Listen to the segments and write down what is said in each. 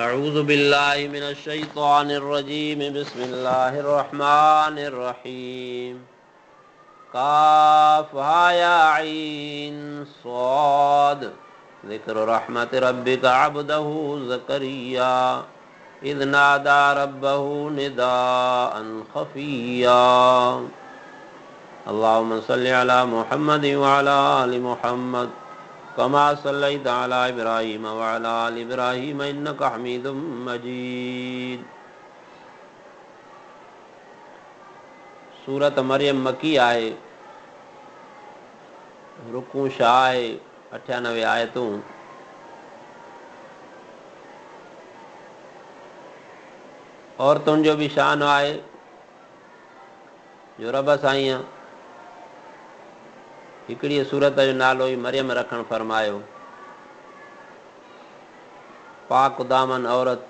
اعوذ بالله من الشيطان الرجيم بسم الله الرحمن الرحيم ڪاف ها يا عين صاد ذڪر رحمت ربک عبده زڪريا اذ نادي ربه نداء خفيا اللهم صل علي محمد وعلي آل محمد ڪما صليت علي ابراهيم وعلي آل ابراهيم انڪ حميد مجيد. سورة مريم مڪي آهي. رڪوع ڇهه آهي، 98 آيتون. عورتن جو به شان آهي. جو رب سائينء هڪڙيء سورت جو نالو ئي مريم رکڻ فرمايو. پاڪ دامن عورت،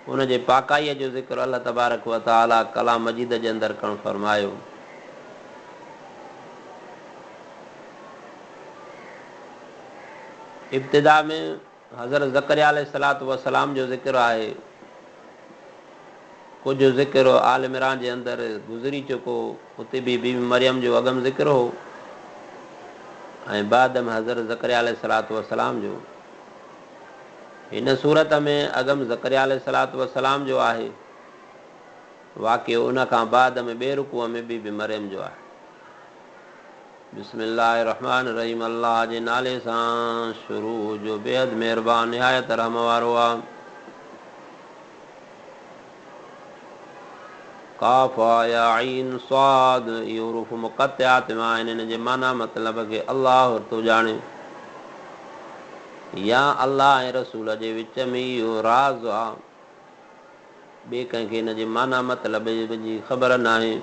ان جي پاڪائيء جو ذڪر الله تبارڪ و تعاليٰ ڪلام مجيد جي اندر ڪرڻ فرمايو. ابتدا ۾ حضرت زڪريا عليه الصلوة والسلام جو ذڪر آهي. ڪجهه ذڪر آل عمران جي اندر گذري چڪو، اتي به بيبي مريم جو اڳم ذڪر هو ۽ بعد ۾ حضرت زڪريا عليه الصلوة والسلام جو. هن سورت ۾ اڳم زڪريا عليه الصلوة والسلام جو آهي واقعو ان کان بعد ۾ ٻئي رڪوع ۾ بيبي مريم جو آهي. بسم الله الرحمٰن الرحيم الله جي نالي سان شروع جو بيحد مهربان نهايت رحم وارو آ. ڪاف ها يا عين صاد اهي حروف مقطعات مان آهن ان جي معنيٰ مطلب کي الله ٿو ڄاڻي يا الله ۽ رسول جي وچ ۾ اهو راز آ. ٻئي ڪنهن کي ان جي معنيٰ مطلب جي خبر ناهي.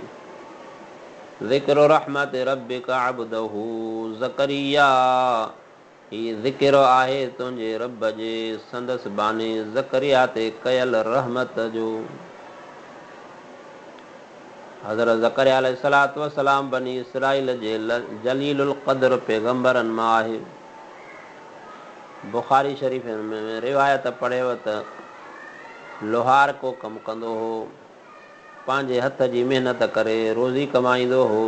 ذڪر رحمت ربک عبده زڪريا هي ذڪر آهي تنهنجي رب جي سندس ٻانهي زڪريا تي ڪيل رحمت جو. حضرت زڪريا عليه الصلوة والسلام بني اسرائيل جي جليل القدر پيغمبرن مان آهي. بخاري شريف ۾ روايت پڙهيو ته لوهارڪو ڪم ڪندو هو، پنهنجي هٿ جي محنت ڪري روزي ڪمائيندو هو.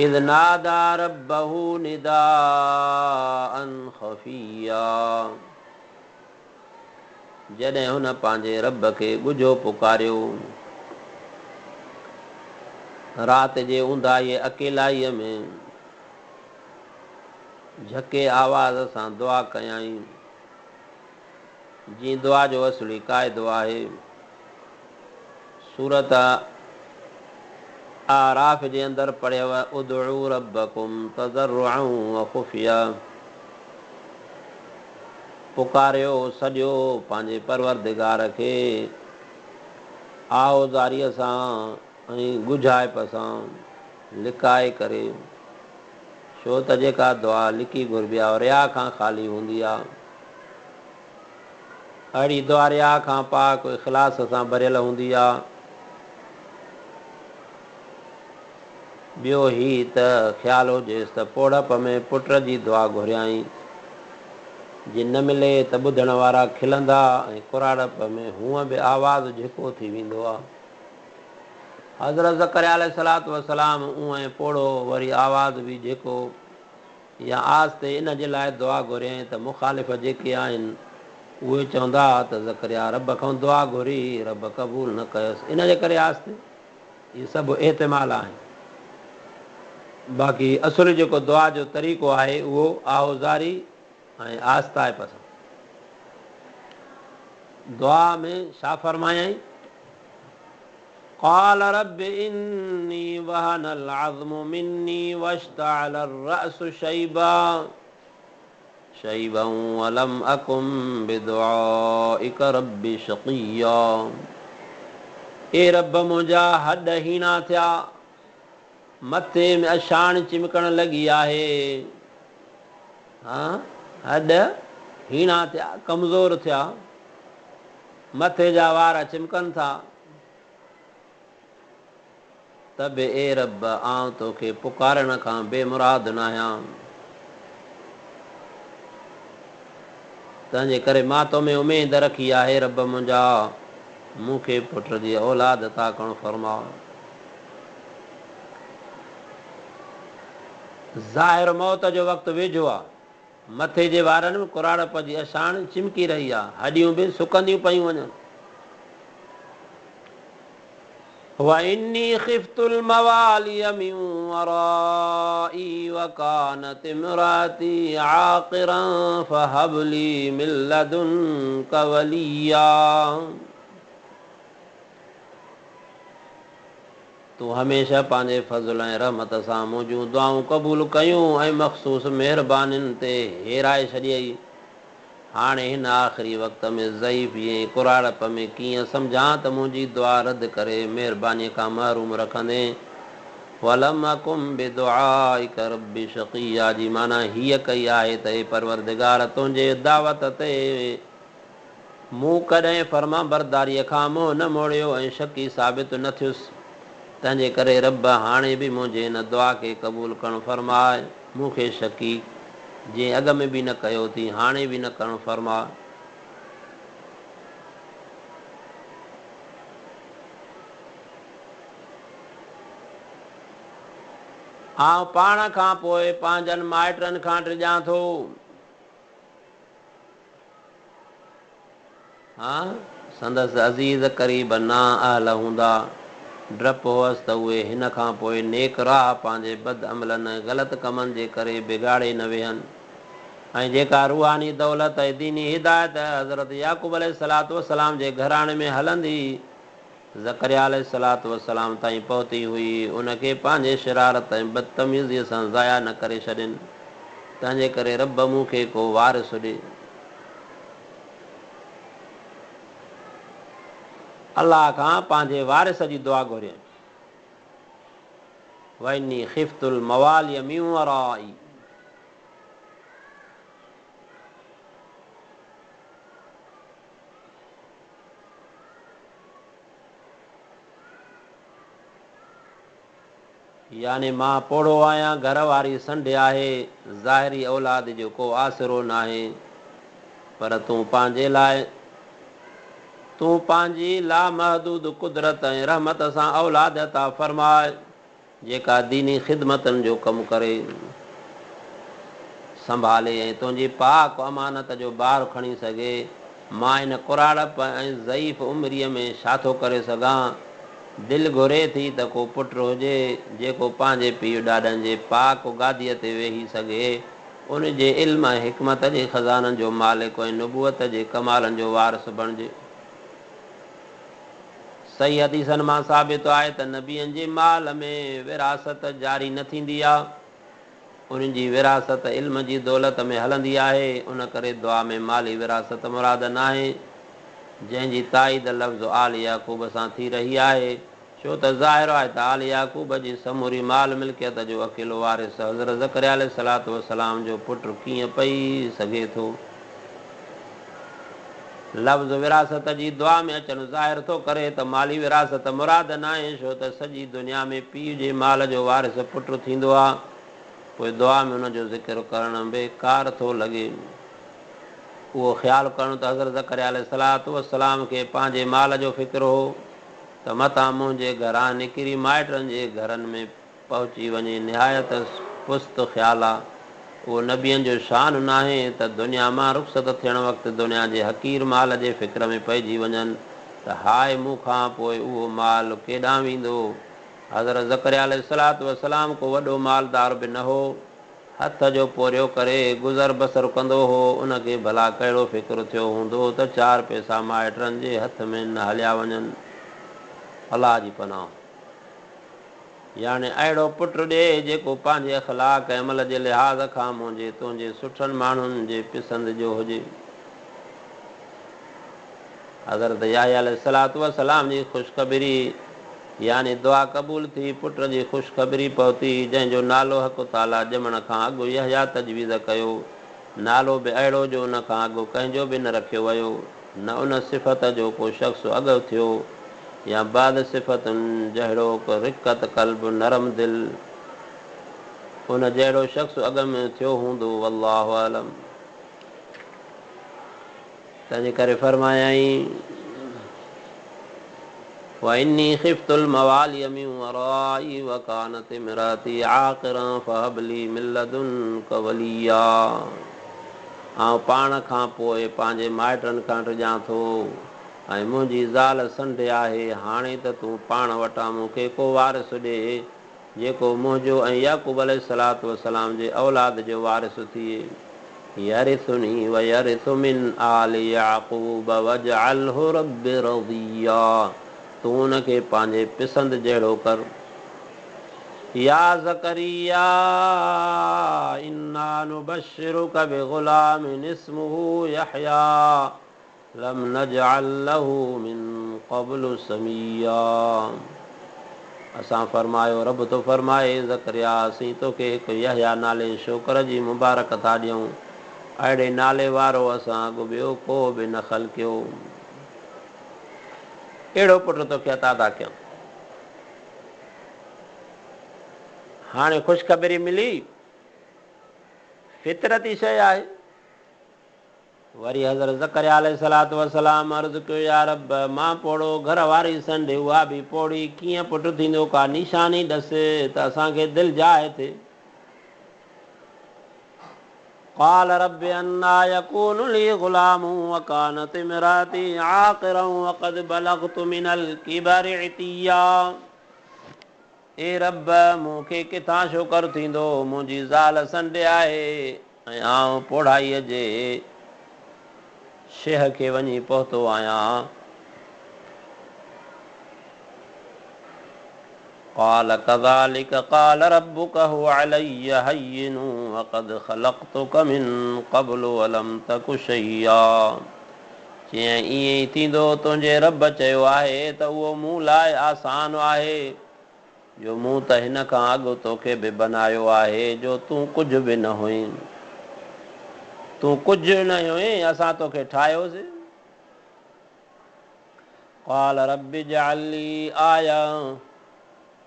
اذ ناديٰ ربه نداء خفيا جڏهن هن پنهنجي رب کي ڳجهو پڪاريو. رات جي اونداهيء اڪيلائيء ۾ جهڪي آواز سان دعا ڪيائين، جيئن دعا جو اصلي قاعدو آهي. سورة اعراف جي اندر پڙهيو، ادعوا ربڪم تضرعا وخفيا پڪاريو، سڏيو، پنهنجي پروردگار کي آه و زاريء سان ۽ ڳجهائپ سان لڪائي ڪري، ڇو ته جيڪا دعا لڪي گهربي آهي اها رياء کان خالي هوندي آهي. اهڙي دعا رياء کان پاڪ اخلاص سان ڀريل هوندي آ. ٻيو هي ته خيال هجيس ته پوڙهپ ۾ پٽ جي دعا گهريائين، جي نه ملي ته ٻڌڻ وارا کلندا ۽ ڪراڙپ ۾ هونء به آواز جهڪو ٿي ويندو آ. حضرت زڪريا عليه الصلوة والسلام اونئن پوڙهو وري آواز به جهڪو. يا آهستي ان جي لاء دعا گهريائين ته مخالف جيڪي آهن اهي چوندا ته زڪريا رب کان دعا گهري رب قبول نه ڪيس ان جي ڪري آهستي اهي سڀ احتمال آهن باقي اصل جيڪو دعا جو طريقو آهي اهو آهو زاري ۽ آهستائپ سان دعا ۾ ڇا فرمايائين؟ قال رب اني وهن العظم مني واشتعل الراس شيبا شيبا ولم اڪن بدعائک رب شقيا اي رب منهنجا هڏ هيڻا ٿيا، مٿي ۾ اشاڻ چمڪڻ لڳي آهي. ها هڏ هيڻا ٿيا، ڪمزور ٿيا. مٿي جا وار چمڪن ٿا، ته به اي رب! آئون توکي پڪارڻ کان بي مراد ناهيان. تنهنجي ڪري مان تو ۾ اميد رکي آهي، رب منهنجا! مون کي پٽ جي اولاد عطا ڪرڻ فرماء. ظاهر موت جو وقت ويجهو آ. مٿي جي وارن ۾ ڪراڙپ جي اشاڻ چمڪي رهي آ. هڏيون به سڪنديون پيون وڃن. واني خفت الموالي من ورائي وڪانت امراتي عاقرا فهب لي من لدنک وليا. تون هميشه پنهنجي فضل ۽ رحمت سان منهنجون دعائون قبول ڪيون ۽ مخصوص مهربانين تي هيرائي ڇڏيئي. هاڻي هن آخري وقت ۾ ضعيفي ۽ ڪراڙپ ۾ ڪيئن سمجهان ته منهنجي دعا رد ڪري مهربانيء کان محروم رکندين؟ ولم اڪن بدعائک رب شقيا جي معنيٰ هيء ڪئي آهي ته اي پروردگار تنهنجي دعوت تي مون ڪڏهن فرمانبرداريء کان منهن نه موڙيو ۽ شقي ثابت نه ٿيس، تنهنجي ڪري رب هاڻي به منهنجي هن دعا کي قبول ڪرڻ فرماء. مون کي شقي، جيئن اڳ ۾ به نه ڪيو تيئن هاڻي به نه ڪرڻ فرماء. آئون پاڻ کان پوء پنهنجن مائٽن کان ڊڄان ٿو. ها، سندس عزيز قريب نااهل هوندا. ڊپ هئس ته اهي هن کان پوء نيڪ راهه پنهنجي بد عملن ۽ غلط ڪمن جي ڪري بگاڙي نه ويهن ۽ جيڪا روحاني دولت ۽ ديني هدايت حضرت يعقوب عليه الصلوة والسلام جي گهراڻي ۾ هلندي زڪريا عليه الصلوة والسلام تائين پهتي هئي، ان کي پنهنجي شرارت ۽ بدتميزيء سان ضايع نه ڪري ڇڏين، تنهنجي ڪري رب مون کي ڪو وارث ڏي. الله کان پنهنجي وارث جي دعا گهريائين. واني خفت الموالي من ورائي. يعني مان پوڙهو آهيان، گهر واري سنڍ آهي، ظاهري اولاد جو ڪو آسرو ناهي، پر تون پنهنجي لاء، تون پنهنجي لامحدود قدرت ۽ رحمت سان اولاد عطا فرماء. جيڪا ديني خدمتن جو ڪم ڪري، سنڀالي ۽ تنهنجي پاڪ امانت جو بار کڻي سگهي، مان هن ڪراڙپ ۽ ضعيف عمريء ۾ ڇا ٿو ڪري سگهان؟ دل گهري ٿي ته ڪو پٽ هجي، جيڪو پنهنجي پيء ڏاڏن جي پاڪ گاديء تي ويهي سگهي، ان جي علم ۽ حڪمت جي خزانن جو مالڪ ۽ نبوت جي ڪمالن جو وارث بڻجي. صحيح حديثن مان ثابت آهي ته نبين جي مال ۾ وراثت جاري نه ٿيندي آ، انهن جي وراثت علم جي دولت ۾ هلندي آهي، ان ڪري دعا ۾ مالي وراثت مراد ناهي، جنهن جي تائيد لفظ آل يعقوب سان ٿي رهي آهي. ڇو ته ظاهر آهي ته آل يعقوب جي سموري مال ملڪيت جو اڪيلو وارث حضرت زڪريا عليه الصلوة والسلام جو پٽ ڪيئن پئي سگهي ٿو؟ لفظ وراثت جي دعا ۾ اچڻ ظاهر ٿو ڪري ته مالي وراثت مراد ناهي ڇو ته سڄي دنيا ۾ پيء جي مال جو وارث پٽ ٿيندو آ پوء دعا ۾ ان جو ذڪر ڪرڻ بي ڪار ٿو لڳي. اهو خيال ڪرڻ ته حضرت زڪريا عليه الصلوة والسلام کي پنهنجي مال جو فڪر هو. ته متان منهنجي گهران نڪري مائٽن جي گهرن ۾ پهچي وڃي نهايت پست خيال آ. اهو نبين جو شان ناهي ته دنيا مان رخصت ٿيڻ وقت دنيا جي حقير مال جي فڪر ۾ پئجي وڃن ته هاء مون کان پوء اهو مال ڪيڏانهن ويندو. حضرت زڪريا عليه الصلوة والسلام ڪو وڏو مالدار به نه هو. هٿ جو پورهيو ڪري گذر بسر ڪندو هو، ان کي ڀلا ڪهڙو فڪر ٿيو هوندو ته چار پئسا مائٽن جي هٿ ۾ نه هليا وڃن. الله جي پناهه. يعني اهڙو پٽ ڏي جيڪو پنهنجي اخلاق ۽ عمل جي لحاظ کان منهنجي تنهنجي سٺن ماڻهن جي پسند جو هجي. حضرت يحيٰ عليه الصلوة والسلام جي خوشخبري يعني دعا قبول ٿي، پٽ جي خوشخبري پهتي، جنهن جو نالو حق تعاليٰ ڄمڻ کان اڳ يحيٰ تجويز ڪيو. نالو به اهڙو جو ان کان اڳ ڪنهن جو به نه رکيو ويو، نه ان صفت جو ڪو شخص اڳ ٿيو يا بعد صفتن جهڙوڪ رقت قلب، نرم دل، ان جهڙو شخص اڳ ۾ ٿيو هوندو، والله اعلم. تنهنجي ڪري فرمايائين، واني خفت الموالي من ورائي وڪانت امراتي عاقرا فهب لي من لدنک وليا آئون پاڻ کان پوء پنهنجي مائٽن کان ڊڄان ٿو ۽ منهنجي زال سنڍ آهي، هاڻي ته تون پاڻ وٽان مون کي ڪو وارث ڏي، جيڪو منهنجو ۽ يعقوب عليه الصلوة والسلام جي اولاد جو وارث ٿئي. يرثني ويرث من آل يعقوب واجعله رب رضيا تون ان کي پنهنجي پسند جهڙو ڪر. يا زڪريا انا نبشرک بغلام اسمه يحيٰ لم نجعل له من قبل سميا اسان فرمايو، رب ٿو فرمائي، اي زڪريا! اسين توکي هڪ يحيٰ نالي ڇوڪر جي مبارڪ ٿا ڏيون، اهڙي نالي وارو اسان اڳ ٻيو ڪو به نه خلقيو. اهڙو پٽ توکي عطا ٿا ڪيون. هاڻي خوشخبري ملي، فطرتي شيء آهي. وري حضرت زڪريا عليه الصلوة والسلام عرض ڪيو، يا رب! مان پوڙهو، گهر واري سنڍ، اها به پوڙهي، ڪيئن پٽ ٿيندو، ڪا نشاني ڏس ته اسان کي دلجاء ٿئي. قال رب انيٰ يڪون لي غلام وڪانت امراتي عاقرا وقد بلغت من الڪبر عتيا. اي رب! مون کي ڪٿان ڇوڪر ٿيندو، منهنجي زال سنڍ آهي ۽ آئون پوڙهائيء جي شيهه کي وڃي پهتو آهيان. قال ڪذلڪ قال ربک هو علي هين وقد خلقتک من قبل ولم تک شيئا چيائين ائين ئي ٿيندو، تنهنجي رب چيو آهي ته اهو مون لاء آسان آهي، جو مون ته هن کان اڳ توکي به بنايو آهي جو تون ڪجهه به نه هئين. تون ڪجهه نه هئين، اسان توکي ٺاهيوسين. قال رب اجعل لي آية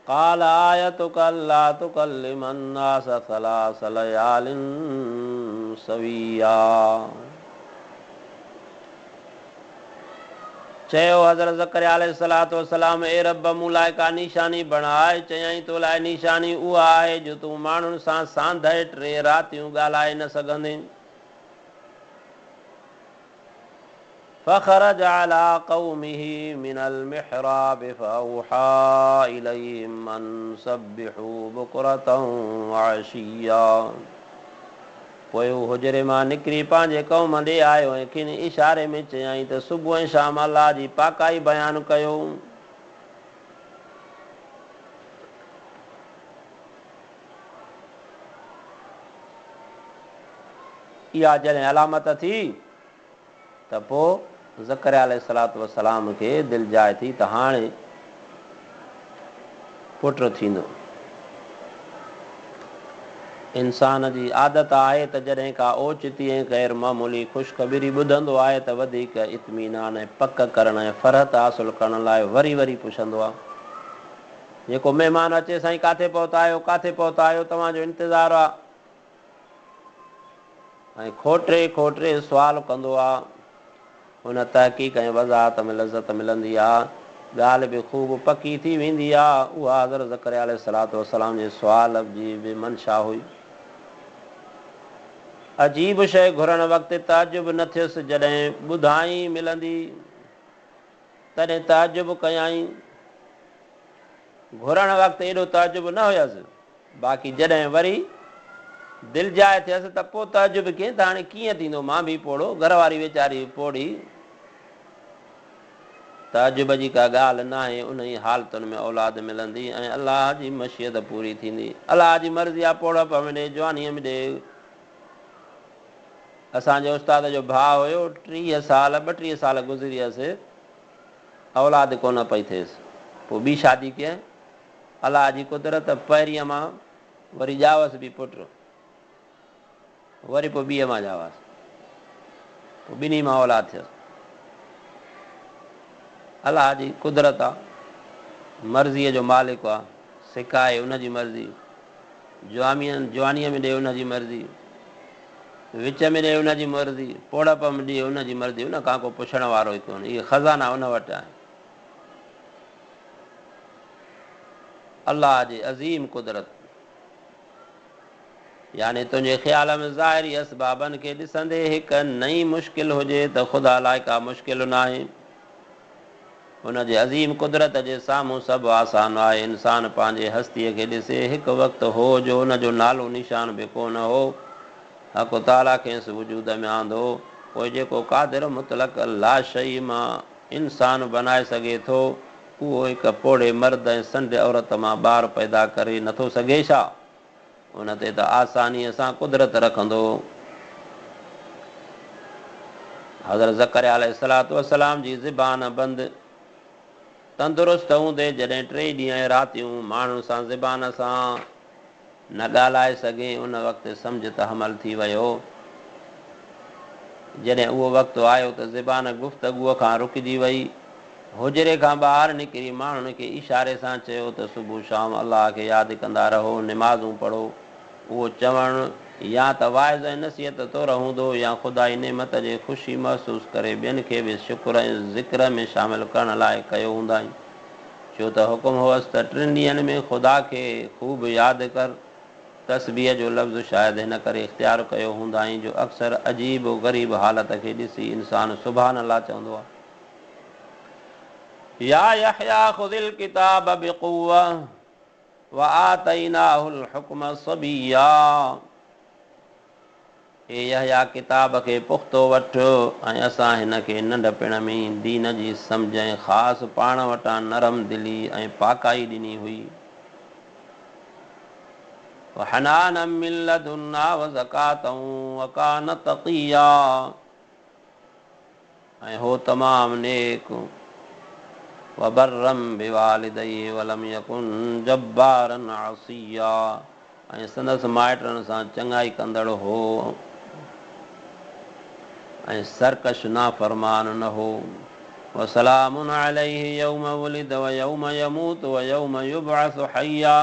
قال آيتک الا تڪلم الناس ثلاث ليال سويا. چيو حضرت زڪريا عليه الصلوة والسلام اي رب مون لاء ڪا نشاني بڻاء، چيائين تو لاء نشاني اها آهي جو تون ماڻهن سان ساندهه ٽي راتيون ڳالهائي نه سگهندين. فخرج علي قومه من المحراب فاوحي اليهم ان سبحوا بڪرة وعشيا پوء هو حجري مان نڪري پنهنجي قوم ڏي آيو ۽ کين اشاري ۾ چيائين ته صبح ۽ شام الله جي پاڪائي بيان ڪيو. اها جڏهن علامت ٿي ته پوء زڪريا عليه الصلوة والسلام کي دلجاء ٿي ته هاڻي پٽ ٿيندو. انسان جي عادت آهي ته جڏهن ڪا اوچتي ۽ غير معمولي خوشخبري ٻڌندو آهي ته وڌيڪ اطمينان ۽ پڪ ڪرڻ ۽ فرحت حاصل ڪرڻ لاء وري وري پڇندو آهي. جيڪو مهمان اچي سائين ڪاٿي پهتا آهيو، ڪاٿي پهتا آهيو، توهان جو انتظار آ. ۽ کوٽي کوٽي سوال ڪندو آ. ان تحقيق ۽ وضاحت ۾ لذت ملندي آ. ڳالهه به خوب پڪي ٿي ويندي آ. اها حضرت زڪريا عليه الصلوة والسلام جي سوال جي به منشا هئي. عجيب شيء گهرڻ وقت تعجب نه ٿيس، جڏهن ٻڌائين ملندي. تڏهن تعجب ڪيائين. گهرڻ وقت ايڏو تعجب نه هيس، باقي جڏهن وري دلجاء ٿيس ته پوء تعجب ڪيائين ته هاڻي ڪيئن ٿيندو، مان به پوڙهو، گهر واري ويچاري به پوڙهي. تعجب جي ڪا ڳالهه ناهي، انهي حالتن ۾ اولاد ملندي ۽ الله جي مشيت پوري ٿيندي. الله جي مرضي آ پوڙهپ ۾ ڏي، جوانيء ۾ ڏي. اسان جي استاد جو ڀاء هيو، 30 سال، 32 سال گذري ويس، اولاد ڪونه پئي ٿيس. پوء ٻي شادي ڪيائين. الله جي قدرت، پهرينء مان وري ڄاوس به پٽ. وري پوء ٻيء مان ڄاوس. پوء ٻنهي مان اولاد ٿيس. الله جي قدرت آ، مرضيء جو مالڪ آ، سڪائي ان جي مرضي. جوانيء ۾ ڏي ان جي مرضي. وچ ۾ ڏئي ان جي مرضي، پوڙهپ ۾ ڏئي ان جي مرضي، ان کان ڪو پڇڻ وارو ئي ڪونهي. اهي خزانا ان وٽ آهن. الله جي عظيم قدرت يعني تنهنجي خيال ۾ ظاهري اسبابن کي ڏسندي هڪ نئين مشڪل هجي ته خدا لاء ڪا مشڪل ناهي. ان جي عظيم قدرت جي سامهون سڀ آسان آهي. انسان پنهنجي هستيء کي ڏسي، هڪ وقت هو جو ان جو نالو نشان به ڪونه هو. حق تعاليٰ کيس وجود ۾ آندو. پوء جيڪو قادر مطلق لا شيء مان انسان بنائي سگهي ٿو، اهو هڪ پوڙهي مرد ۽ سنڍ عورت مان ٻار پيدا ڪري نٿو سگهي ڇا؟ ان تي ته آسانيء سان قدرت رکندو. حضرت زڪريا عليه الصلوة والسلام جي زبان بند، تندرست هوندي جڏهن ٽي ڏينهن ۽ راتيون ماڻهن سان زبان سان نه ڳالهائي سگهي ان وقت سمجهه ته حمل ٿي ويو. جڏهن اهو وقت آيو ته زبان گفتگوء کان رڪجي وئي. حجري کان ٻاهر نڪري ماڻهن کي اشاري سان چيو ته صبح شام الله کي ياد ڪندا رهو، نمازون پڙهو. اهو چوڻ يا ته واعظ ۽ نصيحت طور هوندو يا خدائي نعمت جي خوشي محسوس ڪري ٻين کي به شڪر ۽ ذڪر ۾ شامل ڪرڻ لاء ڪيو هوندائين. ڇو ته حڪم هوس ته ٽن ڏينهن ۾ خدا کي خوب ياد ڪر. تسبيح جو لفظ شايد هن ڪري اختيار ڪيو هوندائين جو اڪثر عجيب و غريب حالت کي ڏسي انسان سبحان الله چوندو آهي. يا يحيٰ خذ الڪتاب بقوة وآتيناه الحڪم صبيا اي يحيٰ ڪتاب کي پختو وٺ ۽ اسان هن کي ننڍپڻ ۾ ئي دين جي سمجهه ۽ خاص پاڻ وٽان نرم دلي ۽ پاڪائي ڏني هئي. وحنانا من لدنا وزڪاة وڪان تقيا. ۽ هو تمام نيڪ، وبرا بوالديه ولم يڪن جبارا عصيا ۽ سندس مائٽن سان چڱائي ڪندڙ هو ۽ سرڪش نافرمان نه هو. وسلام عليه يوم ولد ويوم يموت ويوم يبعث حيا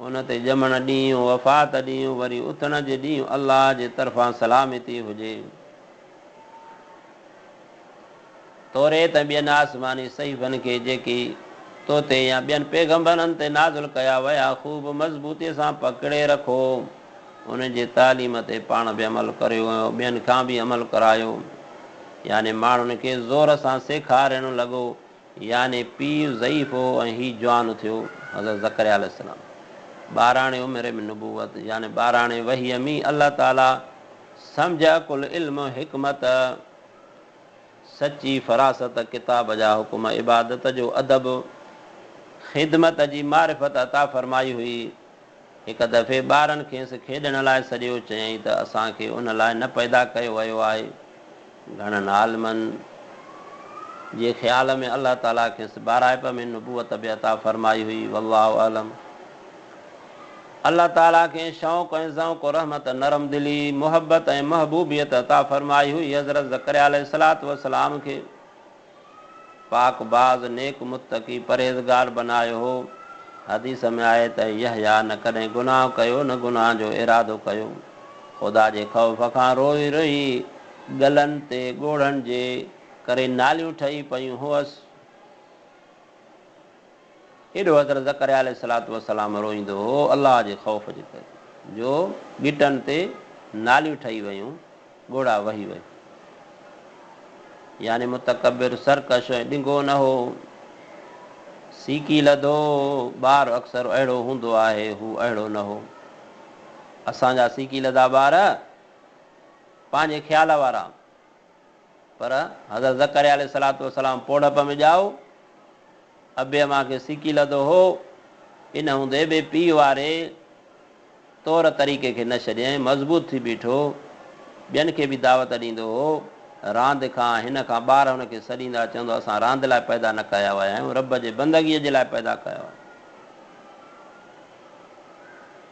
ان تي ڄمڻ ڏينهن، وفات ڏينهن، وري اٿڻ جي ڏينهن الله جي طرفان سلامتي هجي. توريت ۽ ٻين آسماني صحيفن کي جيڪي تو تي يا ٻين پيغمبرن تي نازل ڪيا ويا، خوب مضبوطيء سان پڪڙي رکو. انهن جي تعليم تي پاڻ به عمل ڪريو ۽ ٻين کان به عمل ڪرايو. يعني ماڻهن کي زور سان سيکارڻ لڳو. يعني پيء ضعيف هو ۽ هي جوان ٿيو. حضرت زڪريا عليه السلام ٻاراڻي عمر ۾ نبوت يعني ٻاراڻي وحيء ۾ الله تعاليٰ سمجهه، عقل، علم، حڪمت، سچي فراست، ڪتاب جا حڪم، عبادت جو ادب، خدمت جي معرفت عطا فرمائي هئي. هڪ دفعي ٻارن کيس کيڏڻ لاء سڏيو، چيائين ته اسان کي ان لاء نه پيدا ڪيو ويو آهي. گهڻن عالمن جي خيال ۾ الله تعاليٰ کيس ٻارائپ ۾ نبوت به عطا فرمائي هئي، والله اعلم. الله تعاليٰ کين شوق ۽ ذوق، رحمت، نرم دلي، محبت ۽ محبوبيت عطا فرمائي هئي. حضرت زڪريا عليه الصلوة والسلام کي پاڪ باز، نيڪ متقي، پرهيزگار بنايو هو. حديث ۾ آهي ته يحيٰ نه ڪڏهن گناهه ڪيو نه گناهه جو ارادو ڪيو. خدا جي خوف کان روئي روئي ڳلن تي ڳوڙهن جي ڪري ناليون ٺهي پيون هئس. ايڏو حضرت زڪريا عليه الصلوة والسلام روئيندو هو الله جي خوف جي ڪري جو ڳٽن تي ناليون ٺهي ويون، ڳوڙها وهي ويا. يعني متڪبر، سرڪش ۽ ڏنگو نه هو. سيڪي لڌو، ٻار اڪثر اهڙو هوندو آهي، هو اهڙو نه هو. اسان جا سيڪي لڌا ٻار پنهنجي خيال وارا، پر حضرت زڪريا عليه الصلوة والسلام پوڙهپ ۾ ڄائو، ابي امان کي سيڪي لڌو هو، ان هوندي به پيء واري طور طريقي کي نه ڇڏيائين، مضبوط ٿي بيٺو، ٻين کي به دعوت ڏيندو هو، راند کان هن کان ٻار هن کي سڏيندا، چوندو اسان راند لاء پيدا نه ڪيا ويا آهيون، رب جي بندگيء جي لاء پيدا ڪيا ويا آهيون.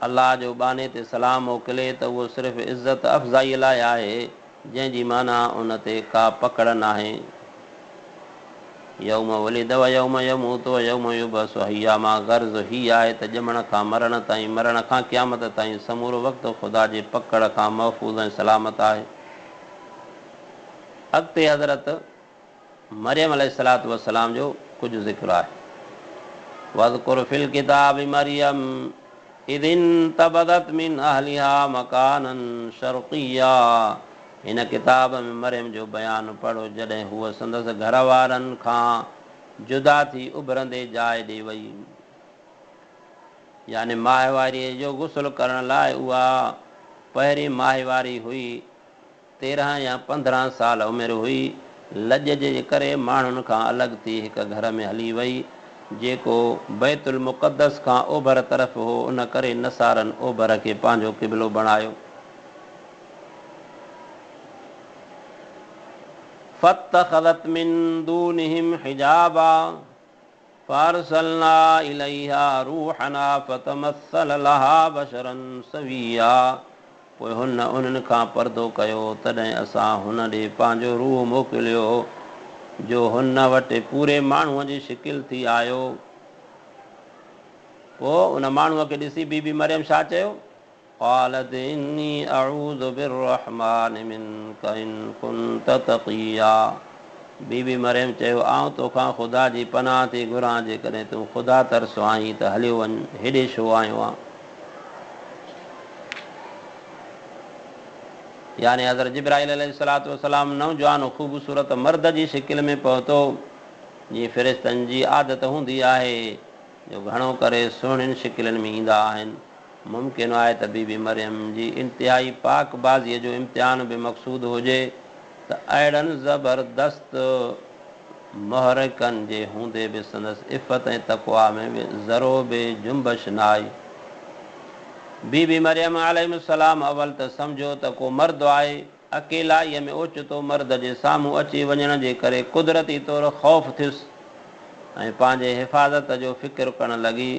الله جو ٻانهي تي سلام موڪلي ته اهو صرف عزت افزائيء لاء آهي، جنهن جي معنيٰ ان تي ڪا پڪڙ ناهي. يوم ولد ويوم يموت ويوم يبعث حيا مان غرض هي آهي ته ڄمڻ کان مرڻ تائين، مرڻ کان قيامت تائين سمورو وقت خدا جي پڪڙ کان محفوظ ۽ سلامت آهي. اڳتي حضرت مريم عليه الصلوة والسلام جو ڪجهه ذڪر آهي. واذڪر في الڪتاب مريم اذ انتبذت من اهلها مڪانا شرقيا هن ڪتاب ۾ مريم جو بيان پڙهه جڏهن هوء سندس گهر وارن کان جدا ٿي اڀرندي جاء ڏي وئي. يعني ماهواريء جو غسل ڪرڻ لاء اها پهرين ماهواري هئي. 13 يا 15 سال عمر هئي. لڄ جي ڪري ماڻهن کان الڳ ٿي هڪ گهر ۾ هلي وئي، جيڪو بيت المقدس کان اوڀر طرف هو، ان ڪري نصارن اوڀر کي پنهنجو قبلو بڻايو. فاتخذت من دونهم حجابا فارسلنا اليها روحنا فتمثل لها بشرا سويا پوء هن انهن کان پردو ڪيو، تڏهن اسان هن ڏي پنهنجو روح موڪليو، جو هن وٽ پوري ماڻهوء جي شڪل ٿي آيو. پوء ان ماڻهوء کي ڏسي بي بي مريم ڇا چيو؟ قالت اني اعوذ بالرحمٰن منڪ ان ڪنت تقيا بي بي مريم چيو، آئون توکان خدا جي پناهه ٿي گهران، جيڪڏهن تون خدا ترس آهين ته هليو وڃ، هيڏي ڇو آيو آن؟ يعني حضرت جبرائيل عليه الصلوة والسلام نوجوان خوبصورت مرد جي شڪل ۾ پهتو، جيئن فرشتن جي عادت هوندي آهي جو گهڻو ڪري سهڻين شڪلين ۾ ايندا آهن. ممڪن آهي ته بي بي مريم جي انتهائي پاڪ بازيء جو امتحان به مقصود هجي ته اهڙن زبردست محرڪن جي هوندي به سندس عفت ۽ تقويٰ ۾ به ذرو به جنبش نه آئي. بي بي مريم عليهم السلام اول ته سمجهيو ته ڪو مرد آهي، اڪيلائيء ۾ اوچتو مرد جي سامهون اچي وڃڻ جي ڪري قدرتي طور خوف ٿيس ۽ پنهنجي حفاظت جو فڪر ڪرڻ لڳي.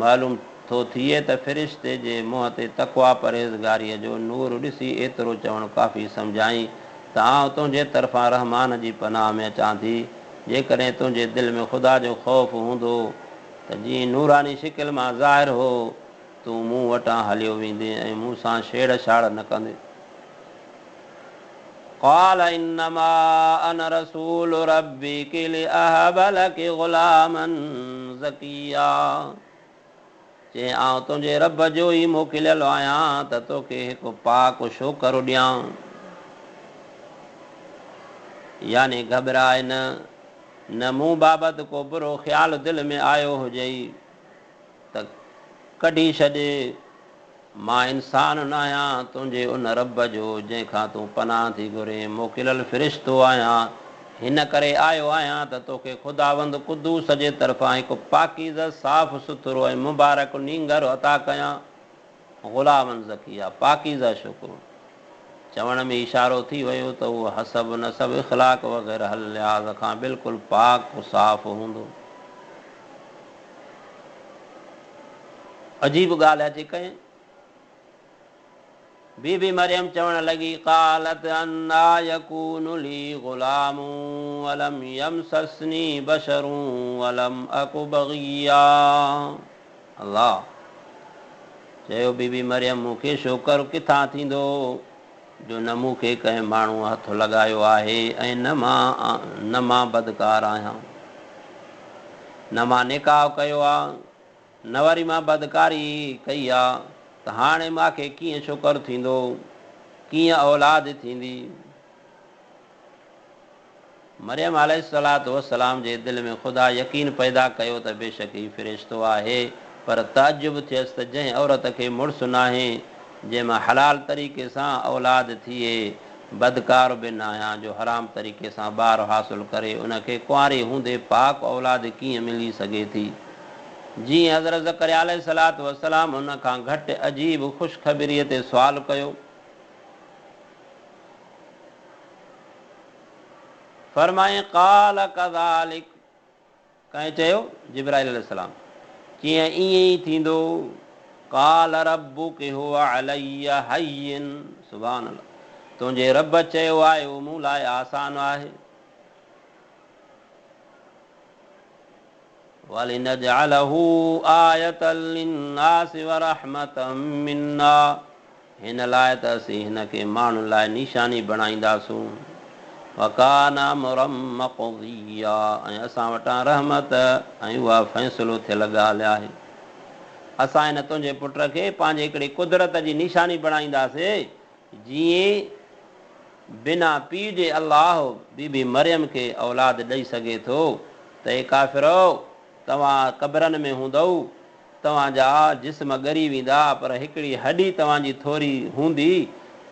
معلوم ٿو ٿئي ته فرشتي جي منهن تي تقويٰ پرهيزگاريء جو نور ڏسي ايترو چوڻ ڪافي سمجهيائين ته آئون تنهنجي طرفان رحمان جي پناهه ۾ اچان ٿي، جيڪڏهن تنهنجي دل ۾ خدا جو خوف هوندو ته جيئن نوراني شڪل مان ظاهر هو، تون مون وٽان هليو ويندين ۽ مون سان ڇيڙ ڇاڙ نه ڪندين. قال انما انا رسول ربڪ لاهب لڪ غلاما زڪيا چيائين آئون تنهنجي رب جو ئي موڪليل آهيان ته توکي هڪ پاڪ ڇوڪرو ڏيان. يعني گهٻراء نه، نه مون بابت ڪو برو خيال دل ۾ آيو هجئي. ته ڪڍي ڇڏ، مان انسان ناهيان، تنهنجي ان رب جو جنهن کان تون پناهه ٿي گهرين، موڪليل فرشتو آهيان، هن ڪري آيو آهيان ته توکي خداوند قدوس جي طرفان هڪ پاڪيزه، صاف سٿرو ۽ مبارڪ نينگر عطا ڪيان. غلاما زڪيا، پاڪيزه ڇوڪرو. چوڻ ۾ اشارو ٿي ويو ته اهو حسب، نسب، اخلاق وغيره هر لحاظ کان بلڪل پاڪ صاف هوندو. عجيب ڳالهه اچي ڪئين. بي بي مريم چوڻ لڳي، قالت انيٰ يڪون لي غلام ولم يمسسني بشر ولم اڪ بغيا. الله! چيو بي بي مريم مون کي ڇوڪر ڪٿان ٿيندو جو نه مون کي ڪنهن ماڻهوء هٿ لڳايو آهي ۽ نه مان نه مان بدڪار آهيان. نه مان نڪاح ڪيو آ، نه وري مان بدڪاري ڪئي آ ته هاڻي مان کي ڪيئن ڇوڪر ٿيندو، ڪيئن اولاد ٿيندي؟ مريم عليه الصلوة والسلام جي دل ۾ خدا يقين پيدا ڪيو ته بيشڪ هي فرشتو آهي، پر تعجب ٿيس ته جنهن عورت کي مڙس ناهي، جنهن مان حلال طريقي سان اولاد ٿئي، بدڪار به ناهيان جو حرام طريقي سان ٻار حاصل ڪري، ان کي ڪنواري هوندي پاڪ اولاد ڪيئن ملي سگهي ٿي؟ جيئن حضرت زڪريا عليه الصلوة والسلام ان کان گهٽ عجيب خوشخبريء تي سوال ڪيو. فرمائين قال ڪذالڪ ڪنهن چيو؟ جبرائيل عليه السلام چيائين ائين ئي ٿيندو قال ربک هو علي هين سبحان الله تنهنجي رب چيو آهي اهو مون لاء آسان آهي. ولنجعله آية للناس ورحمة منا هن لاء ته اسين هن کي ماڻهن لاء نشاني بڻائينداسون. وڪان امرا مقضيا ۽ اسان وٽان رحمت ۽ اها فيصلو ٿيل ڳالهه آهي. اسان هن تنهنجي پٽ کي پنهنجي هڪڙي قدرت جي نشاني بڻائينداسين جيئن بنا پيء جي الله بي بي مريم کي اولاد ڏئي سگهي ٿو ته اي ڪافرؤ! توهان قبرن ۾ هوندؤ، توهان جا جسم ڳري ويندا، پر هڪڙي هڏي توهان جي ٿوري هوندي،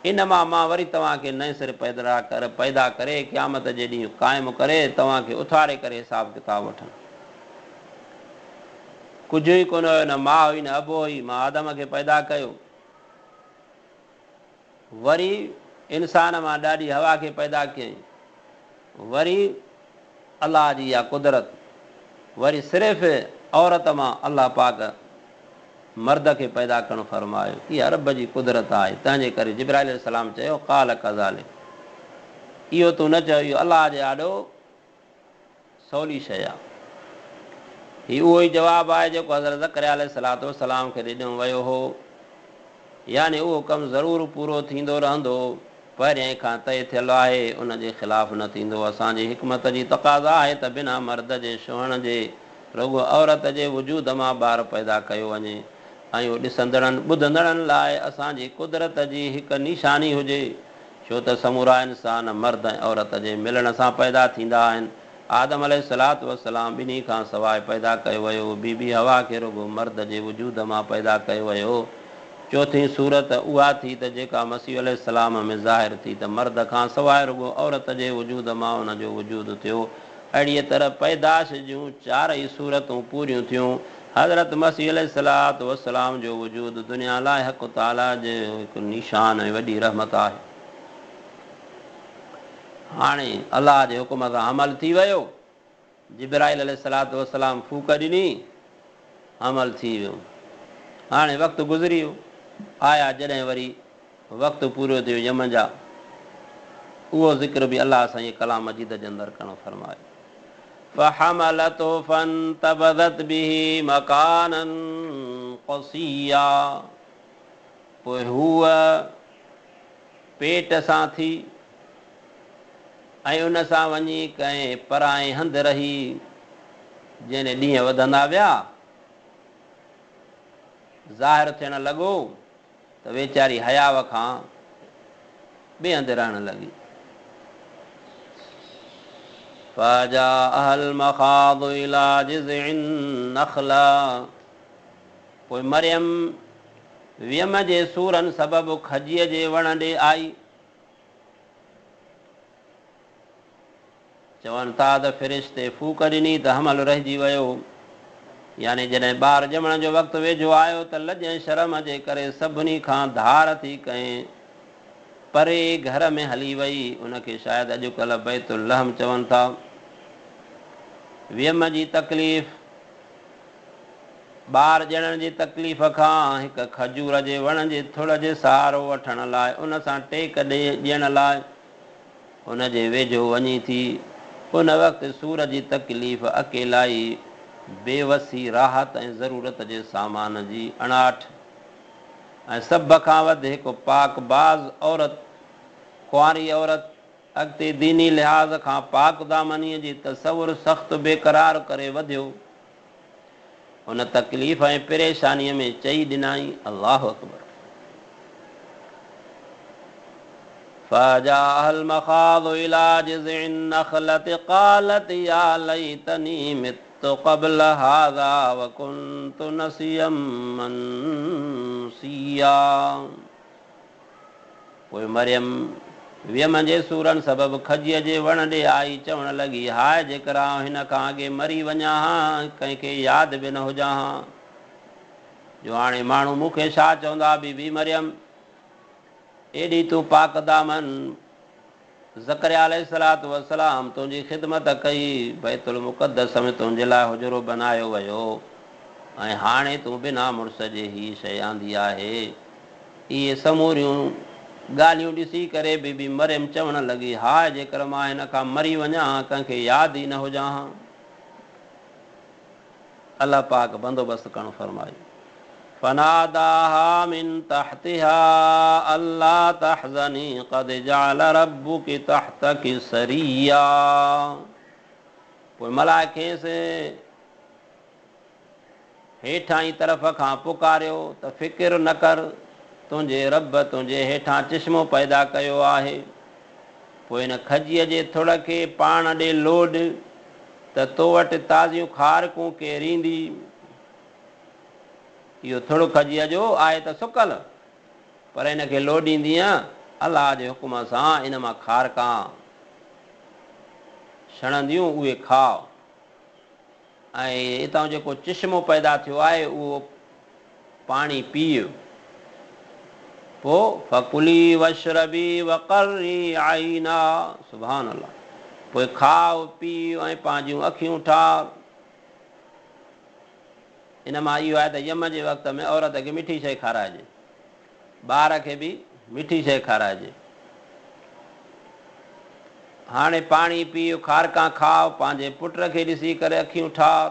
ان مان مان وري توهان کي نئين سر پيدا ڪري قيامت جي ڏينهن قائم ڪري توهان کي اٿاري ڪري حساب ڪتاب وٺندس. ڪجهه ئي ڪونه هيو، نه ماء هئي نه ابو هئي، مان آدم کي پيدا ڪيو. وري انسان مان ڏاڏي حوا کي پيدا ڪيائين. وري الله جي اها قدرت، وري صرف عورت مان الله پاڪ مرد کي پيدا ڪرڻ فرمايو. اها رب جي قدرت آهي. تنهن جي ڪري جبرائيل عليه السلام چيو، قال ڪذلک. اهو تون نه چئو، اهو الله جي آڏو سولي شيء آهي. هي اهو ئي جواب آهي جيڪو حضرت زڪريا عليه الصلوة والسلام کي ڏنو ويو هو. يعني اهو ڪم ضرور پورو ٿيندو رهندو، پهريائين کان طئي ٿيل آهي، ان جي خلاف نه ٿيندو. اسان جي حڪمت جي تقاضا آهي ته بنا مرد جي ڇهڻ جي رڳو عورت جي وجود مان ٻار پيدا ڪيو وڃي ۽ اهو ڏسندڙن ٻڌندڙن لاء اسان جي قدرت جي هڪ نشاني هجي. ڇو ته سمورا انسان مرد ۽ عورت جي ملڻ سان پيدا ٿيندا آهن. آدم عليه الصلوة والسلام ٻنهي کان سواء پيدا ڪيو ويو. بي بي حوا کي رڳو مرد جي وجود مان پيدا ڪيو ويو. چوٿين صورت اها ٿي ته جيڪا مسيح عليه السلام ۾ ظاهر ٿي ته مرد کان سواء رڳو عورت جي وجود مان ان جو وجود ٿيو. اهڙيء طرح پيدائش جون چارئي صورتون پوريون ٿيون. حضرت مسيح عليه الصلوة والسلام جو وجود دنيا لاء حق تعاليٰ جو هڪ نشان ۽ وڏي رحمت آهي. هاڻي الله جي حڪم سان حمل ٿي ويو. جبرائيل عليه الصلوة والسلام ڦوڪ ڏني، حمل ٿي ويو. هاڻي وقت گذري ويو. آيا جڏهن وري وقت پورو ٿيو يم جا اهو ذڪر به الله سائين ڪلام مجيد جي اندر ڪرڻ فرمايو. فحملته فانتبذت به مڪانا قصيا پوء هوء پيٽ سان ٿي ۽ ان سان وڃي ڪنهن پرائين هنڌ رهي جڏهن ڏينهن وڌندا ويا ظاهر ٿيڻ لڳو ته ويچاري حياء کان ٻئي هنڌ رهڻ لڳي. فاجاءها المخاض الي جذع النخلة پوء مريم ويم جي سورن سبب کجيء جي وڻ ڏي آئي. چون ٿا ته فرشتي ڦوڪ ڏني ته حمل رهجي ويو. يعني جڏهن ٻار ڄمڻ جو وقت ويجهو آيو ته لڄ ۽ شرم جي ڪري سڀني کان ڌار ٿي ڪنهن پري گهر ۾ هلي وئي. ان کي شايد اڄڪلهه بيت اللحم چون ٿا. ويم جي تڪليف، ٻار ڄڻڻ جي تڪليف کان هڪ کجور جي وڻ جي ٿڙ جي سهارو وٺڻ لاء ان سان ٽيڪ ڏيڻ لاء ان جي ويجهو وڃي ٿي. ان وقت سور جي تڪليف، اڪيلائي، بي وسي، راحت ۽ ضرورت جي سامان جي اڻاٺ ۽ سڀ کان وڌ هڪ پاڪ باز عورت، ڪنواري عورت، اڳتي ديني لحاظ کان پاڪ دامنيء جي تصور سخت بيقرار ڪري وڌيو. ان تڪليف ۽ پريشانيء ۾ چئي ڏنائين، الله اڪبر! فاجاءها المخاض الي جذع النخلة قالت يا ليتني مت قبل هذا وڪنت نسيا منسيا. پوء مريم ويم جي سورن سبب کجيء جي وڻ ڏي آئي، چوڻ لڳي، هاء جيڪر آئون هن کان اڳي مري وڃان ها ۽ ڪنهن کي ياد به نه هجان ها، جو هاڻي ماڻهو مون کي ڇا چوندا؟ بي بي مريم، ايڏي تون پاڪدامن، زڪريا عليه الصلوة والسلام تنهنجي خدمت ڪئي، بيت المقدس ۾ تنهنجي لاء حجرو بنايو ويو ۽ هاڻي تون بنا مڙس جي هيء شيء آندي آهي. اهي سموريون ڳالهيون ڏسي ڪري بي بي مريم چوڻ لڳي، هاء جيڪر مان هن کان مري وڃان ها، ڪنهن کي ياد ئي نه هجان ها. الله پاڪ بندوبست ڪرڻ فرمايو. فناداها من تحتها الا تحزني قد جعل ربک تحتک سريا پوء ملائڪ کيس هيٺائين طرف کان پڪاريو ته فڪر نه ڪر، تنهنجي رب تنهنجي هيٺان چشمو پيدا ڪيو آهي. پوء هن کجيء جي ٿڙ کي پاڻ ڏي لوڏ ته تو وٽ تازيون کارڪون ڪيريندي. اهو ٿڙ کجيء جو آهي ته سڪل، پر ان کي لوڏيندينء الله جي حڪم سان ان مان کارڪان ڇڻنديون، اهي کاء. ۽ اتان جيڪو چشمو پيدا ٿيو آهي اهو پاڻي پيء. پوء فڪلي واشربي وقري عينا، سبحان الله، پوء کاء پيء ۽ پنهنجيون اکيون ٺار. ان مان اهو آهي ته يم جي وقت ۾ عورت کي مٺي شيء کارائجي. ٻار کي به مٺي شيء کارائجي. هاڻي پاڻي پيء، کارڪان کاء، پنهنجي پٽ کي ڏسي ڪري اکيون ٺار.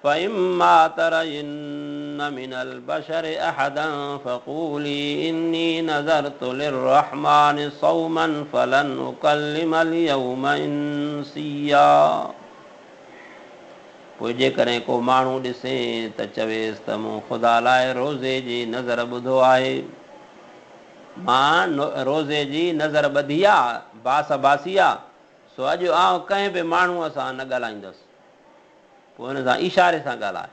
فاما ترين من البشر احدا فقولي اني نذرت للرحمن صوما فلن اڪلم اليوم انسيا. پوء جيڪڏهن ڪو ماڻهو ڏسين ته چويس ته مون خدا لاء روزي جي نذر ٻڌو آهي. مان روزي جي نذر ٻڌي آ، باس باسي آ، سو اڄ آئون ڪنهن به ماڻهوء سان نه ڳالهائيندس. پوء هن سان اشاري سان ڳالهاء.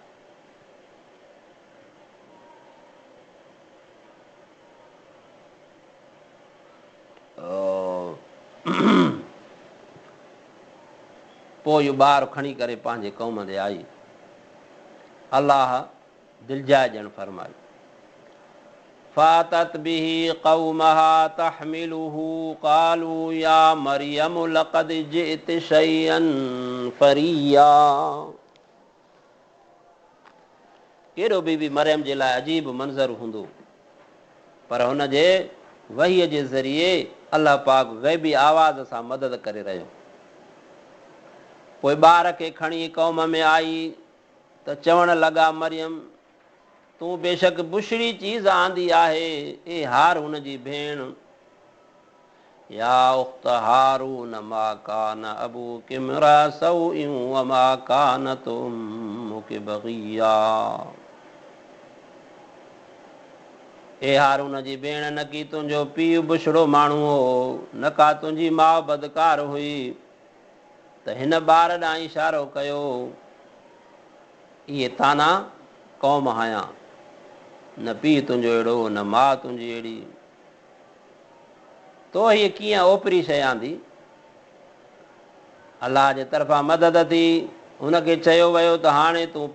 پوء اهو ٻار کڻي ڪري پنهنجي قوم ڏي آئي. الله دلجاء ڏيڻ فرمائي. فاتت به قومها تحمله قالوا يا مريم لقد جئت شيئا فريا. ڪيڏو بي بي مريم جي لاء عجيب منظر هوندو پر هن جي وحي جي ذريعي الله پاڪ غيبي آواز سان مدد ڪري رهيو. پوء ٻار کي کڻي قوم ۾ آئي ته چوڻ لڳا مريم! تون بيشڪ بڇڙي چيز آندي آهي، اي هارون جي ڀيڻ! يا اخت هارون ما ڪان ابوڪ امرا سوء وما ڪانت امڪ بغيا اي هارون جي ڀيڻ نڪي تنهنجو پيء بڇڙو ماڻهو هو نه ڪا تنهنجي ماء بدڪار هئي ته هن ٻار ڏانهن اشارو ڪيو اهي طعنا قوم هنيا نه پيء تنهنجو اهڙو نه ماء تنهنجي اهڙي. تو هيء ڪيئن اوپري شيء آندي؟ الله جي طرفان مدد ٿي. هن کي چيو ويو ته هاڻي تون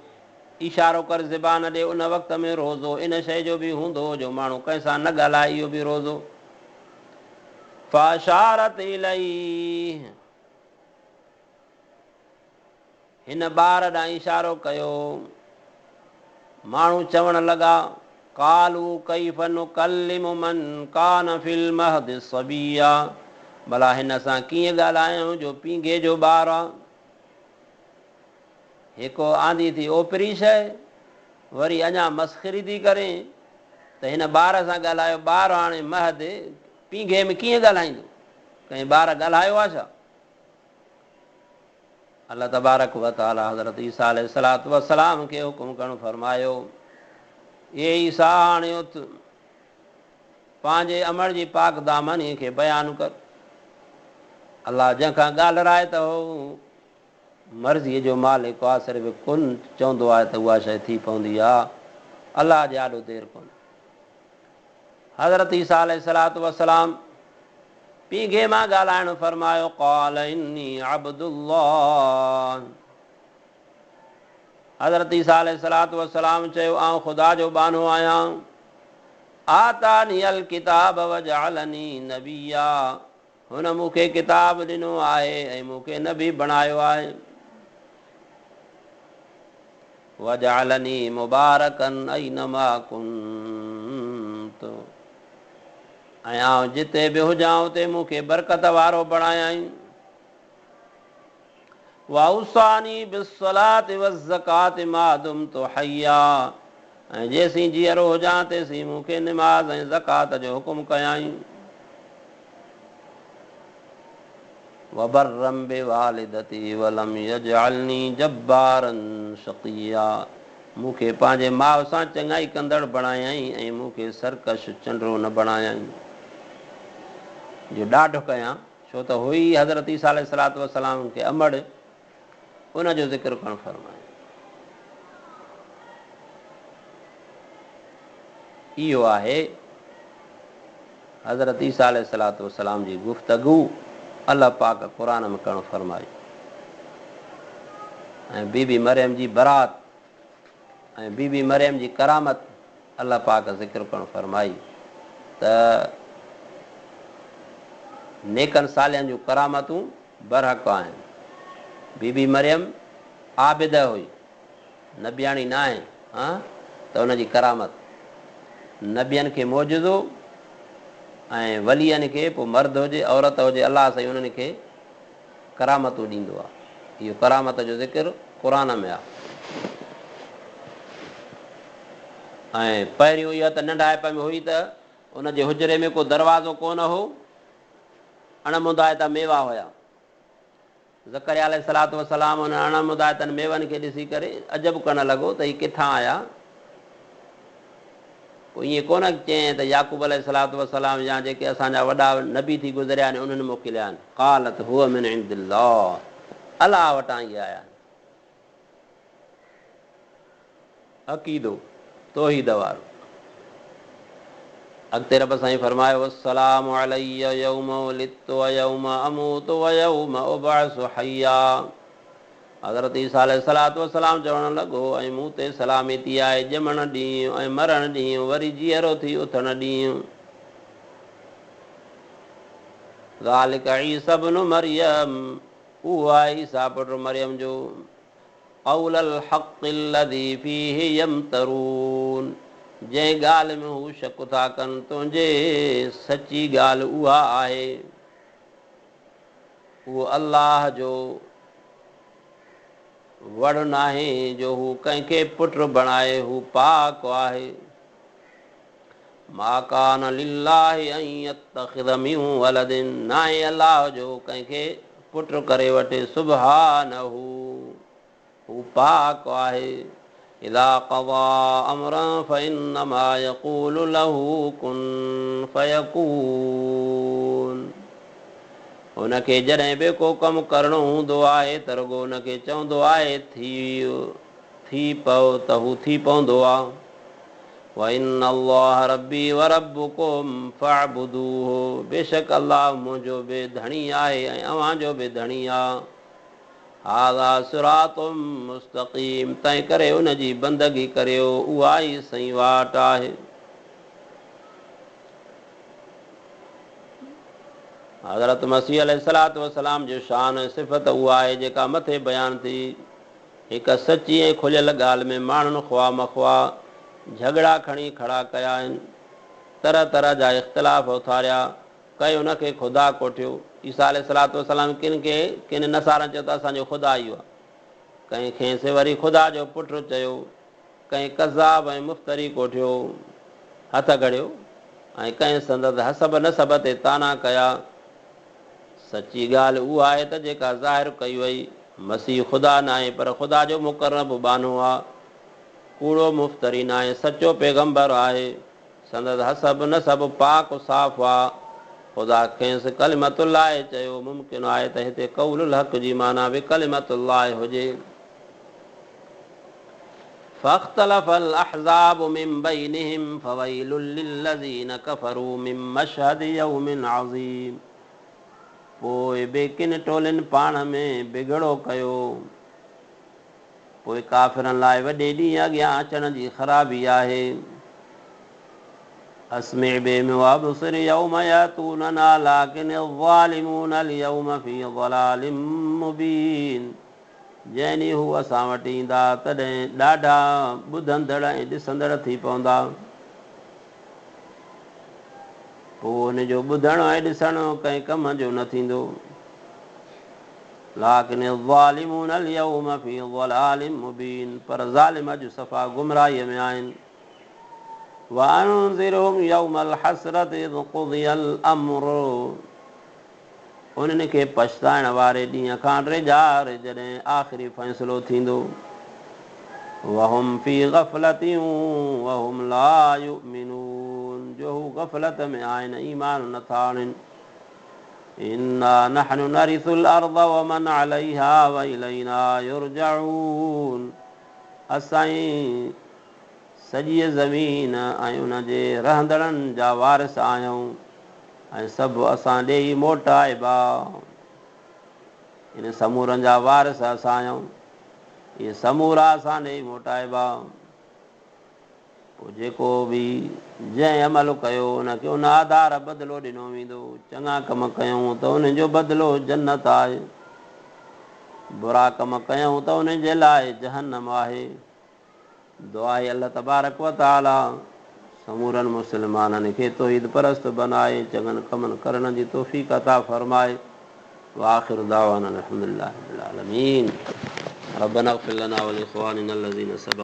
اشارو ڪر زبان ڏي ان وقت ۾ روزو ان شيء جو به هوندو هو جو ماڻهو ڪنهن سان نه ڳالهائي اهو به روزو. فاشارت اليه. هن ٻار ڏانهن اشارو ڪيو. ماڻهو چوڻ لڳا، قالوا ڪيف نڪلم من ڪان في المهد صبيا ڀلا هن سان ڪيئن ڳالهايون جو پينگهي جو ٻار آ. هڪ آندي ٿي اوپري شيء، وري اڃا مسخري ٿي ڪرين ته هن ٻار سان ڳالهايو، ٻار هاڻي مهد، پينگهي ۾ ڪيئن ڳالهائيندو؟ ڪنهن ٻار ڳالهايو آ ڇا؟ الله تبارڪ و تعالي حضرت عيسيٰ عليه الصلوة والسلام کي حڪم ڪرڻ فرمايو، اي عيسيٰ هاڻي اٿ، پنهنجي امڙ جي پاڪ دامنيء کي بيان ڪر. الله جنهن کان ڳالهرائي ته هو مرضيء جو مالڪ آهي، صرف ڪن چوندو آهي ته اها شيء ٿي پوندي آهي، الله جي آڏو دير ڪونهي. حضرت عيسيٰ عليه الصلوة والسلام پينگهي مان ڳالهائڻ فرمايو، قال اني عبد الله حضرت عيسيٰ عليه الصلوة والسلام چيو، آئون خدا جو ٻانهو آهيان، آتاني الڪتاب وجعلني نبيا هن مون کي ڪتاب ڏنو آهي ۽ مون کي نبي بڻايو آهي. وجعلني مبارڪا اينما ڪنت ۽ آئون جتي به هجان اتي مون کي برڪت وارو بڻايائين. واوصاني بالصلوة والزڪاة ما دمت حيا ۽ جيسين جيئرو هجان تيسين مون کي نماز ۽ زڪوات جو حڪم ڪيائين. وبرا بوالدتي ولم يجعلني جبارا شقيا مون کي پنهنجي ماء سان چڱائي ڪندڙ بڻايائين ۽ مون کي سرڪش چنڊو نه بڻايائين جو ڏاڍ ڪيان. ڇو ته هئي حضرت عيسيٰ عليه الصلوة والسلام کي امڙ، ان جو ذڪر ڪرڻ فرمايو. اهو آهي حضرت عيسيٰ عليه الصلوة والسلام جي گفتگو الله پاڪ قرآن ۾ ڪرڻ فرمائي ۽ بي بي مريم جي برات ۽ بي بي مريم جي ڪرامت الله پاڪ ذڪر ڪرڻ فرمائي ته نيڪن صالحن جون ڪرامتون برحق آهن. بي بي مريم عابده هئي، نبياڻي ناهي، ها ته ان جي ڪرامت نبين کي معجزو ۽ ولين کي پوء مرد هجي عورت هجي الله سائين انهن کي ڪرامتون ڏيندو آهي. اهو ڪرامت جو ذڪر قرآن ۾ آهي. ۽ پهريون اها ته ننڍائپ ۾ هئي ته ان جي حجري ۾ ڪو دروازو ڪونه هو، اڻ مندائتا ميوا هيا. زڪريا عليه الصلوة والسلام انهن اڻ مندائتن ميون کي ڏسي ڪري عجب ڪرڻ لڳو ته هي ڪٿان آيا؟ پوء ائين ڪونه چيائين ته يعقوب عليه الصلوة والسلام يا جيڪي اسان جا وڏا نبي ٿي گذريا آهن انهن موڪليا آهن. قالت هو من عند الله الله وٽان اهي آيا آهن. عقيدو توحيد وارو. اڳتي رب سائين فرمايو والسلام علي يوم ولدت ويوم اموت ويوم ابعث حيا. حضرت عيسيٰ عليه الصلوة والسلام چوڻ لڳو، ۽ مون تي سلامتي آهي ڄمڻ ڏينهن ۽ مرڻ ڏينهن وري جيئرو ٿي اٿڻ ڏينهن. ذلڪ عيسي ابن مريم، اهو آهي عيسيٰ پٽ مريم جو، قول الحق الذي فيه يمترون، جنهن ڳالهه ۾ هو شڪ ٿا ڪن، تنهنجي سچي ڳالهه اها آهي. اهو الله جو وڙ ناهي جو هو ڪنهن کي پٽ بڻائي، هو پاڪ آهي. ما ڪان لله ان يتخذ من ولد ناهي الله جو ڪنهن کي پٽ ڪري وٺي، سبحانه هو پاڪ آهي. اذا قضا امرا فانما يقول له ڪن فيڪون هن کي جڏهن به ڪو ڪم ڪرڻو هوندو آهي ته رڳو ان کي چوندو آهي ٿي ٿي پئو ته هو ٿي پوندو آهي. وان الله ربي وربڪم فاعبدوه بيشڪ الله منهنجو به ڌڻي آهي ۽ اوهان جو به ڌڻي آهي. هذا صراط مستقيم تنهنڪري ان جي بندگي ڪريو اها ئي سئين واٽ آهي. حضرت مسيح عليه الصلوة والسلام جو شان ۽ صفت اها آهي جيڪا مٿي بيان ٿي. هڪ سچي ۽ کليل ڳالهه ۾ ماڻهن خواه مخواه جهڳڙا کڻي کڙا ڪيا آهن. طرح طرح جا اختلاف اٿاريا. ڪنهن ان کي خدا ڪوٺيو. عيسيٰ عليه الصلوة والسلام ڪن کي ڪن نصارن چيو ته اسان جو خدا اهو آهي. ڪنهن کيس وري خدا جو پٽ چيو. ڪنهن ڪذاب ۽ مفتري ڪوٺيو، هٿ گهڙيو ۽ ڪنهن سندس حسب نسب تي طعنا ڪيا. سچي ڳالهه اها آهي ته جيڪا ظاهر ڪئي وئي، مسيح خدا ناهي پر خدا جو مقرب ٻانهو آهي. ڪوڙو مفتري ناهي، سچو پيغمبر آهي. سندس حسب نسب پاڪ صاف آ. خدا کيس ڪلمة الله چيو، ممڪن آهي ته هتي قول الحق جي معنيٰ به ڪلمة الله هجي. فاختلف الاحزاب من بينهم فويل للذين ڪفروا من مشهد يوم عظيم پوء به ڪن ٽولين پاڻ ۾ بگڙو ڪيو. پوء ڪافرن لاء وڏي ڏينهن اڳيان اچڻ جي خرابي آهي. اسمع بهم وابصر يوم ياتوننا لڪن الظالمون اليوم في ضلال مبين جنهن ڏينهن هو اسان وٽ ايندا تڏهن ڏاڍا ٻڌندڙ ۽ ڏسندڙ ٿي پوندا. پوء ان جو ٻڌڻ ۽ ڏسڻ ڪنهن ڪم جو نه ٿيندو. لڪن الظالمون اليوم في ضلال مبين پر ظالم اڄ صفا گمراهيء ۾ آهن. وانذرهم يوم الحسرة اذ قضي الامر انهن کي پڇتائڻ واري ڏينهن کان ڊيڄار جڏهن آخري فيصلو ٿيندو. وهم في غفلة وهم لا يؤمنون جو هو غفلت ۾ آهن ايمان نٿا آڻين. انا نحن نرث الارض ومن عليها والينا يرجعون اسان ئي سڄيء زمين ۽ ان جي رهندڙن جا وارث آهيون ۽ سڀ اسان ڏي ئي موٽائبا. ان سمورن جا وارث اسان آهيون، اهي سمورا اسان ڏي ئي موٽائبا. پوء جيڪو به جنهن عمل ڪيو ان کي ان آڌار بدلو ڏنو ويندو. چڱا ڪم ڪيائون ته انهن جو بدلو جنت آهي. برا ڪم ڪيائون ته انهن جي لاء جهنم آهي. دعا آهي الله تبارڪ و تعالي سمورن مسلمانن کي توحيد پرست بنائي چڱن ڪمن ڪرڻ جي توفيق عطا فرمائي. واخر دعوانا الحمد لله رب العالمين ربنا اغفر لنا ولاخواننا الذين سبقونا.